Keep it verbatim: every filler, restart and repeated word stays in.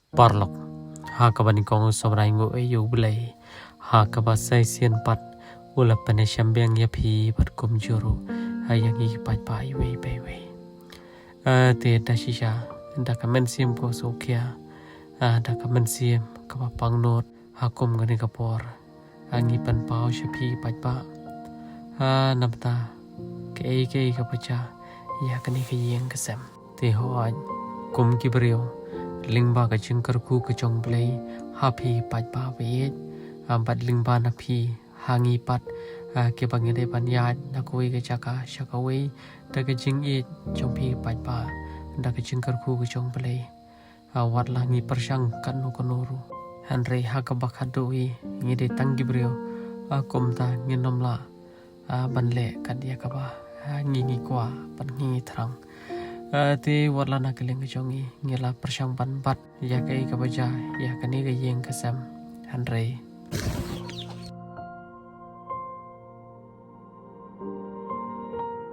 Paralok, ha kaba nyngkong sngewbha nguh ïa U Blei ha kaba sa shisien pat u la pynïashem biang ïa phi bad kumjuh ruh ha ïa ngi ki paidbah iwei pa iwei. Ah, te da shisha, da ka mynsiem ka sngewkhia, ah, da ka mynsiem kaba pangnud, ha kum kane ka por, ah, ngi pynpaw sha phi paidbah, ah, namar ta kaei kaei kaba jia ïa kane ka ïing ka sem. Te hooid, kum ki briew, lyngba ka jingkyrkhu ka jong U Blei ha phi paidbah ba ïeit, ah, bad lyngba na phi ha ngi pat, ah, kiba ngi dei ban ïaid na kawei ka jaka sha kawei da ka jingïeit jong phi paidbah, da ka jingkyrkhu ka jong U Blei. Ah, wat la ngi pyrshang katno katno ruh, hynrei ha kaba khadduh hi ngi dei tang ki briew, ah, kumta ngin ym lah, ah, ban leh kat ïa kaba, ah, ngi ngi kwah bad ngi ngi thrang. Ah, te wat la na ka liang ka jong ngi, ngi la pyrshang ban bat ïa kaei kaba jia ïa kane ka ïing ka sem, hynrei